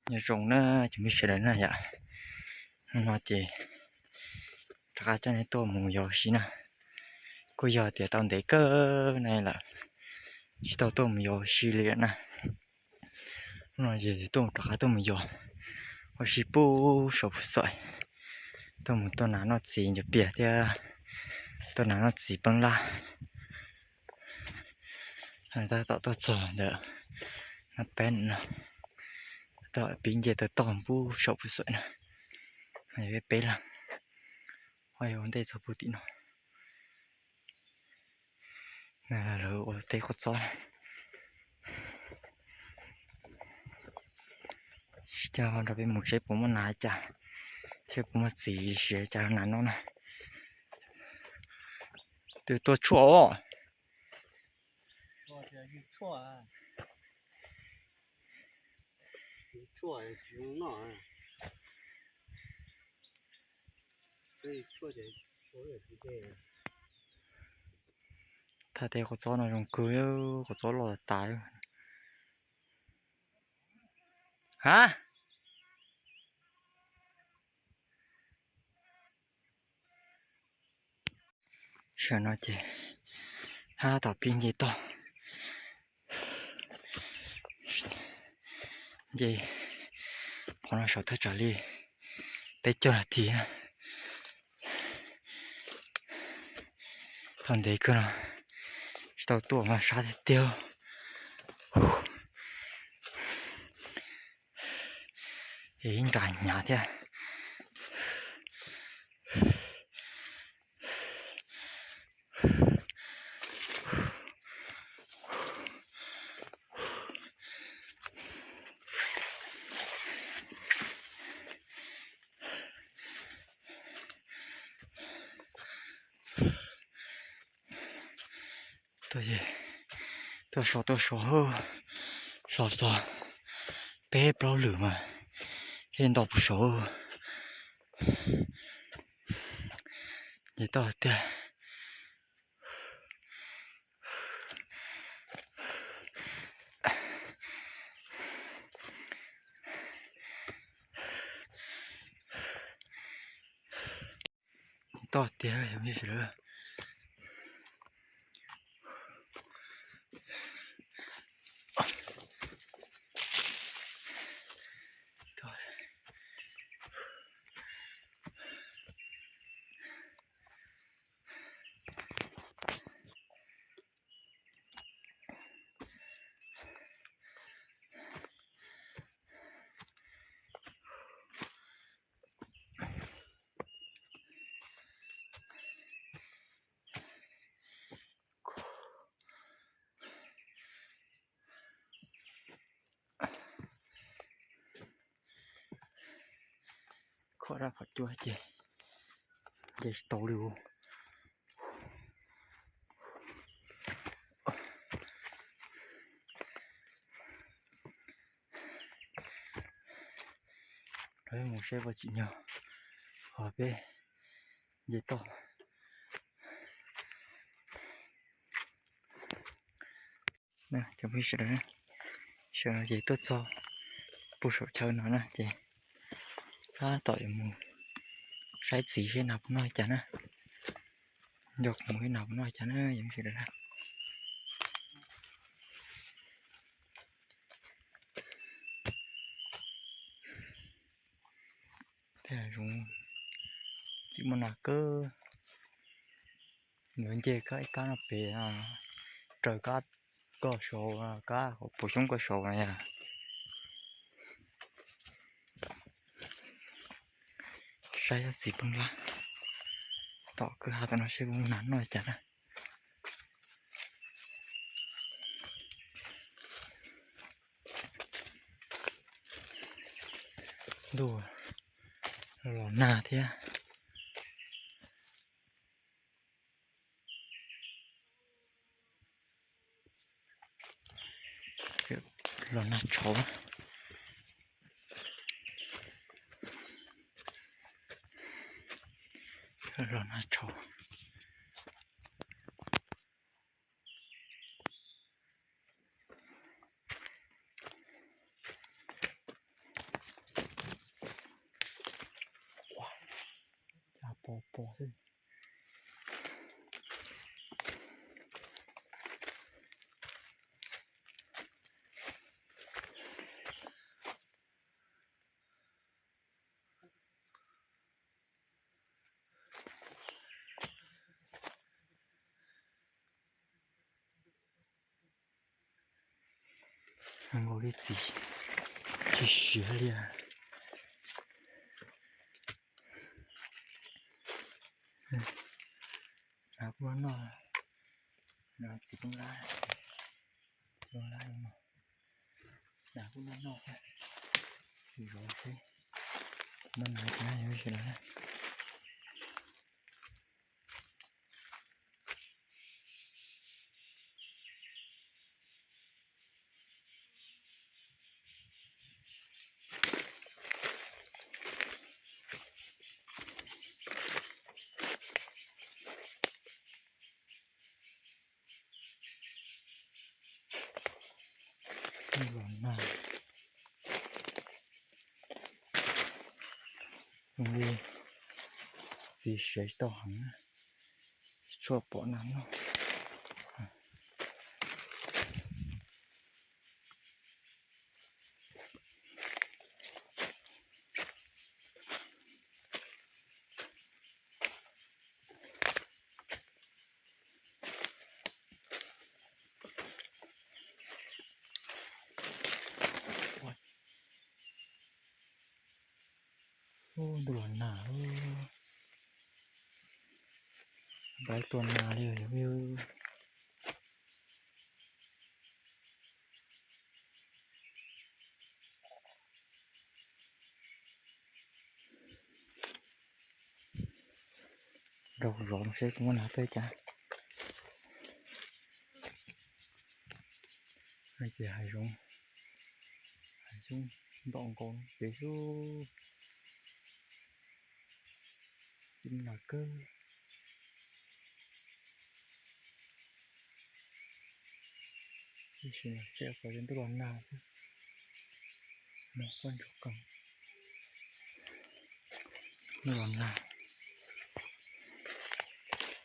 Nyob zoo na cov phooj ywg sawv daws na yom, hnub no ces rov qab coj nej tuaj mus yos ua si na. Kuj yog tias tau ntev kawg na lawm, tsis tau tuaj mus yos ua si li lawm na. Hnub no ces tuaj rov qab tuaj mus yos ua si puag saum Phuv Xoim, tuaj mus tua nas noj txiv ncuav pias thiab tua nas noj txiv peeb lab. Tab tom tuaj txog ntawm Nab Peb no, tab tom pib nce taw toj puag saum Phuv Xoim na. Peb leeg, ho yog ua ntej txog puag tim no. Lawv ua teb kua txob na. Coj nrog peb mus seb puas muaj nas cas, thiab puas muaj txiv siav cas rau nas noj na. Twb tuaj tshuaj os. Thaj teb kua txob no zoo kawg, kua txob loj tas tas. Ha, sawv no ces tab tom pib nce toj, nce qhov no saum thaj tsam li peb caug nas this na. Tau ntev kawg no tsis tau tuaj mas sab tiag tiag. Es ib nra hnyav thiab. Tuaj so tuaj so, so txog peb plaub lwm mas thiaj nto puag saud. Nce toj tiag. Toj tiag, Kho rab phom cua ces nce tsis tau li. Rov mus seb puas tsim nyog ho peb nce toj. Cov phooj ywg sawv daws, sawv daws ces tuaj txog puag saum chaw no na ces tab tom yuav mus saib txiv seb nas puas noj li cas na. Nco mus seb nas puas noj li cas na cov phooj ywg sawv daws na. Tej zoov tsis muaj nas kawg. Yuav nce kab ib kab no pem, raws kab koj saud, kab hauv paus xyoob koj saud na yom. Saib txiv peeb lab tom kwj ha tom no seb puas muaj nas noj li cas na. Ntuj, los nag thiab. Los nag tshauv. Los nag tshauv. pos xwb. Nkaus li txiv tsis siav li. Nas kuj noj noj, txiv tooj lab, txiv tooj lab no, nas kuj noj noj, zov seb muaj nas rau yog sawv daws na. Los nag zoo li txiv siav tsis tau heev, tsis tshua pom nas noj. Ub, ntuj los nag, pab tua nas li yog. Rau zov seb puas muaj nas tuaj cas. Ces hav zoov, hav zoov ntom nkaus pem xwb. Txiv nas kawg. Tab sis xav kom ntuj los nag xwb, no quaj ntsuag kawg. Ntuj los nag,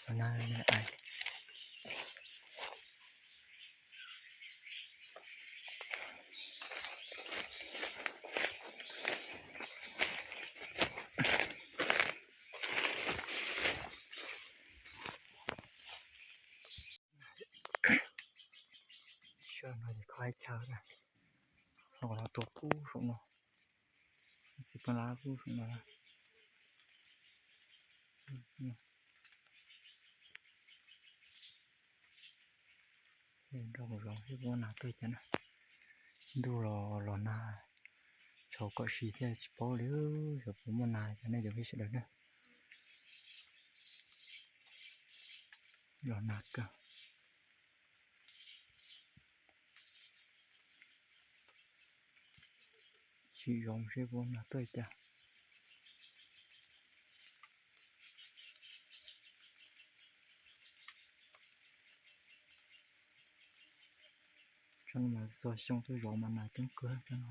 los nag me ais. Sab no ces kho ib chaw na, no los tua kub saum no, txiv paj lab kub saum no. Nrog kuv zov seb puas muaj nas tuaj cas na. Ntuj los los nag, tsaus kom si thiaj tsis paub li, xyov puas muaj nas cas nej cov phooj ywg sawv daws na. Los nag kawg. Sim zov seb puas muaj nas tuaj cas. Tsob no mas txhua xyoo tuaj zov mas nas coob kawg tsob no.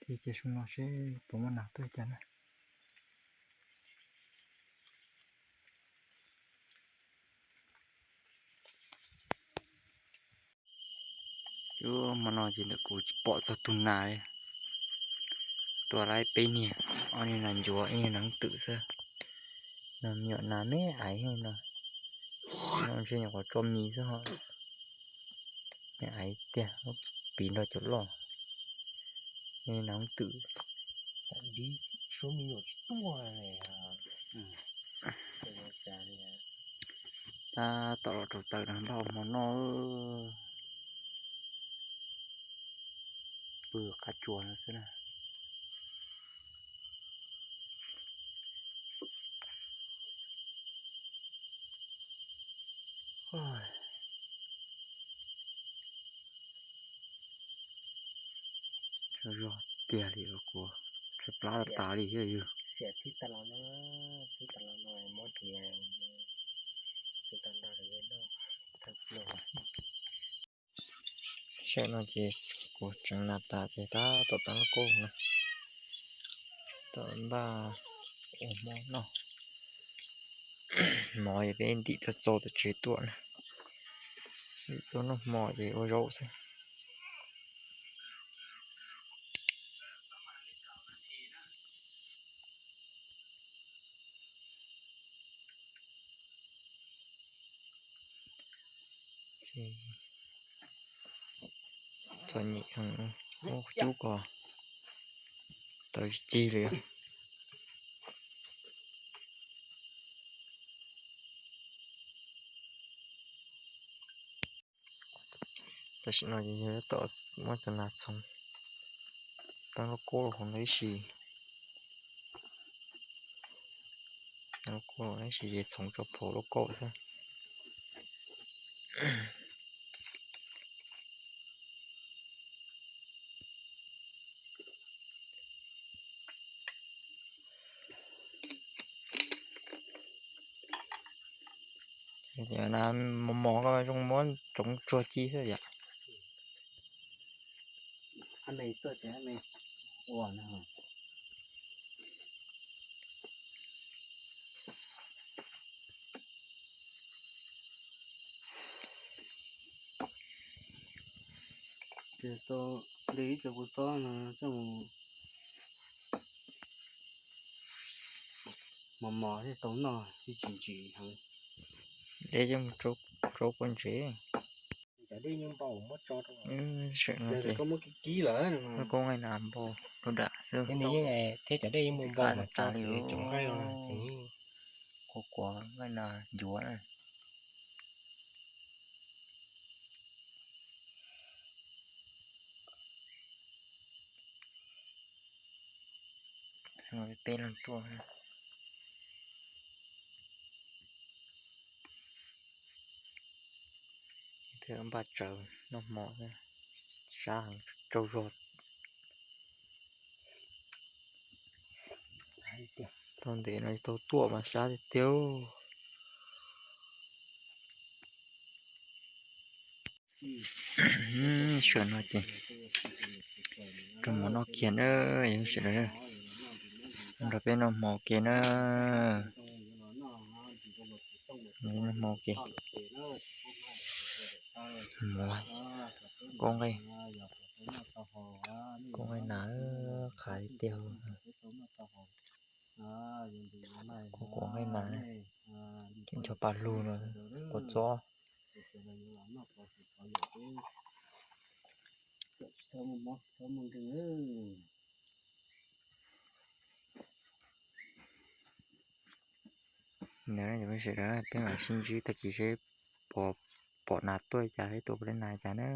Thiaj cia xyoo no seb puas muaj nas tuaj cas na. Cov hmo no ces ntawm kuv tsis pom txog tus nas li. Tua lawm peb niag, ob niag nas ncuav, ib niag nas twm xwb. No me nyuam nas me aiv no, no ntshe nyuam qhuav tso mis xwb ho. Me aiv tiag, piv nrog cov loj. Nas twm. Tab tom los rau taws no npaj hmo noj. Pw qab tsuas no xwb na. Tsaug zog tiag li, kuv tshaib plab tas li thiab yog. Saum no ces kuv tseev nas tas ces tab tom tav laj kub na, tom npaj ua hmo noj. Mov es peb ntim tuaj txog tom tsev tuaj na. Ntim tuaj noj hmo ces ua zaub xwb. Txom nyem, cub ko tawv tsis cig li. Tam sim no ces yog tom muab cov nas txhoov, teeb lauj kaub los hauv ib si, teeb lauj kaub los ib si ces txhoov tso phom lauj kaub xwb. Mos mos koj zoo muab tsoov tsuag ci xwb yom. Tau li ib co kuv tob no coj mus mos mos thiaj tau noj, ib tsis ntsim heev. Dej coj mus rau pob ntseg. Cov dej nyuag npau muab tso rau, koj muab kib kib lawm, koj nqaij nas npau rau dam xwb. Thiab cov dej yeej mus npau mas tas li, cov nqaij no ces quav quav nqaij nas ncuav na. Peb leeg tuaj. Thiab npaj tsawv noj hmo, sab heev tsaug zog. Tau ntev no tau tuaj mas sab tiag tiag. Sawv no ces rau mov noj kiag na, yog sawv daws nrog peb noj hmo ua ke na. Noj hmo ua ke. Mov, kua nqaij, kua nqaij nas qhav tiag. Kua nqaij nas, ncho pa lug no, kua txob. Peb mam sib ntsib tag kis seb pom nas tuaj cas, seb tuaj pom nas cas na.